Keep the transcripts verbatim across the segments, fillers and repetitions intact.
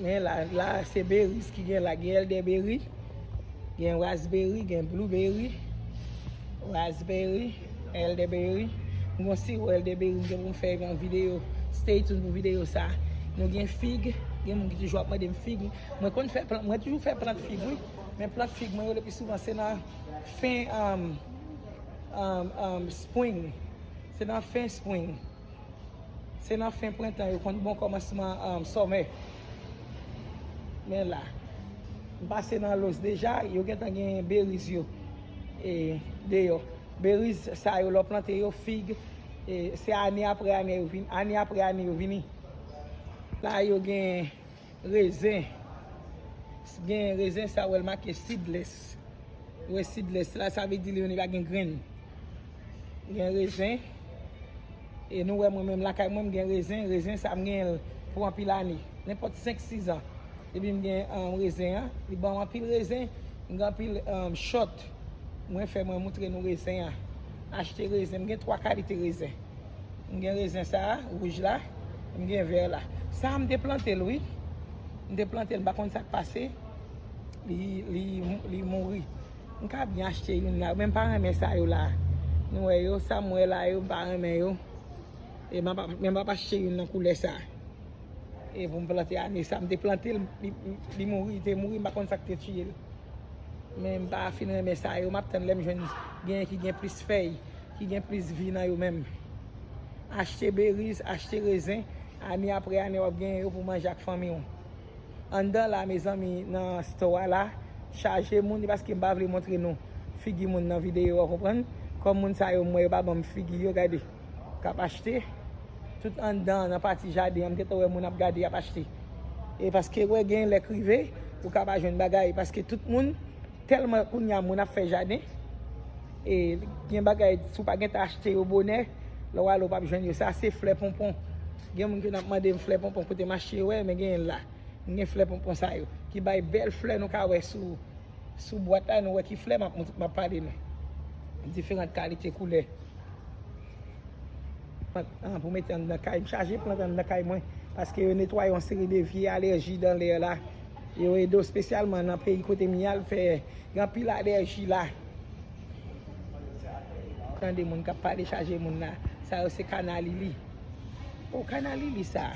Men la, la se beriz ki gen la, gen elderberry, gen raspberry, gen blueberry, raspberry, elderberry. M gon siwo elderberry, m gen pou m fè yon videyo. Stay tuned pou videyo sa. Nou gen fig, gen moun ki toujou ap mande m fig. Mwen konn fè plant, mwen toujou fè plant fig, wi. Men plant fig mwen yo le pi souvan se nan fen, um, um, um, spring. Se nan fen spring. Se nan fen prentan yo konn bon kòmansman, um, summer. Men la. M pase nan Lowe's deja, yo gentan gen beriz yo. E, deyò. Beriz sa yo, lè w plante yo, fig, e, se ane apre ane yo vin, ane apre ane yo vini. La yo gen rezen. Gen rezen sa w wè l make seedless. Ou wè seedless la, sa vle di li menm li pa gen grenn. Gen rezen. E nou wè mwen menm lakay mwen, m gen rezen. Rezen sa m gen l pou anpil ane. Nenpòt senk, sis an. Epi m gen, um, rezen an. Li ban m anpil rezen. M gen anpil, um, shot. Mwen fè mwen moutre nou rezen an. Achte rezen. M gen twa kalite rezen. M gen rezen sa a, wouj la. M gen vè la. Sa a m te plante l, wi. M te plante l, m pa konn sa k pase. Li, li, li mouri. M ka byen achte youn la, men m pa renmen sa yo la. Nou wè yo, sa m wè la yo, m pa renmen yo. E m ap, men m ap achte youn nan koulè sa. E pou m plante ane sa, m te plante l, li, li mouri, li te mouri, m pa konn sa k te tiye l. Men m pa fin renmen sa yo, m ap tann lè m jwenn genyen ki gen plis fèy, ki gen plis vi nan yo menm. Achte beriz, achte rezen, ane apre ane w ap genyen yo pou manje ak fanmi w. Anndan la, mezanmi, nan store la, chaje moun, e paske m pa vle montre nou figi moun nan videyo a, w konprann? Kòm moun sa yo, m wè yo pa ban m figi yo, gade, k ap achte. Tout anndan, nan pati jaden an, m gentan wè moun ap gade, y ap achte. E paske, wè, gen lè k rive, ou ka pa jwenn bagay, paske tout moun, tèlman kounye a moun ap fè jaden, e gen bagay, si w pa gentan achte yo bonè, lè w ale, w p ap jwenn yo. Sa se flè ponpon. Gen moun ki ap mande m flè ponpon, kote m achte yo, wè, men genyen l la. M gen flè ponpon sa yo, ki bay bèl flè nou ka wè sou, sou bwat la, nou wè ki flè m ap, m ap pale nou. Diferan kalite koulè. Plant, ah, pou mete anndan kay, m chaje plant anndan kay mwen, paske yo netwaye yon seri de vye alèji dan lè la. Yo ede w espesyalman nan peyi kote m ye a, l fè gen anpil alèji la. Tande moun k ap pale, chaje moun la. Sa yo se kana lili. O, kana lili sa.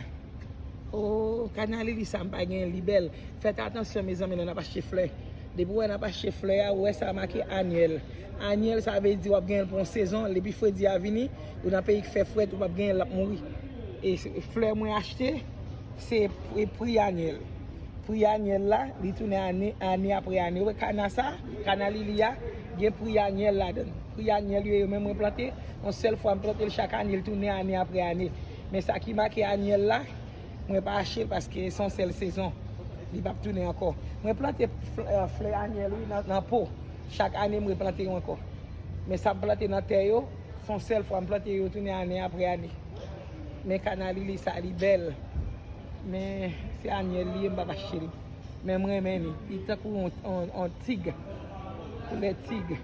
O, kana lili sa, m pa gen li bèl. Fèt atansyon, mezanmi, lè n ap achte flè. Depi w wè n ap achte flè a, ou wè sa make anyèl. Anyèl, sa vle di w ap genyen l pou yon sezon. Depi fredi a vini, ou nan peyi k fè frèt, ou p ap genyen l, l ap mouri. E se, flè mwen achte, se pri, pri anyèl. Pri anyèl la, li tounen ane, ane apre ane. Ou wè kana sa, kana lili a, gen pri anyèl ladan l. Pri anyèl yo, yo menm mwen plante, yon sèl fwa m plante l, chak ane, l tounen ane apre ane. Men sa ki make anyèl la, mwen pa achte l paske se yon sèl sezon. Li p ap tounen ankò. Mwen plante fl-, eh, flè anyèl, wi, nan, nan po. Chak ane, mwen plante yo ankò. Men sa m plante nan tè yo, se yon sèl fwa m plante yo, tounen ane apre ane. Men kana lili sa, li bèl. Men se anyèl li ye, m p ap achte l. Men m renmen li. Li tankou yon, yon, yon tig. Koulè tig.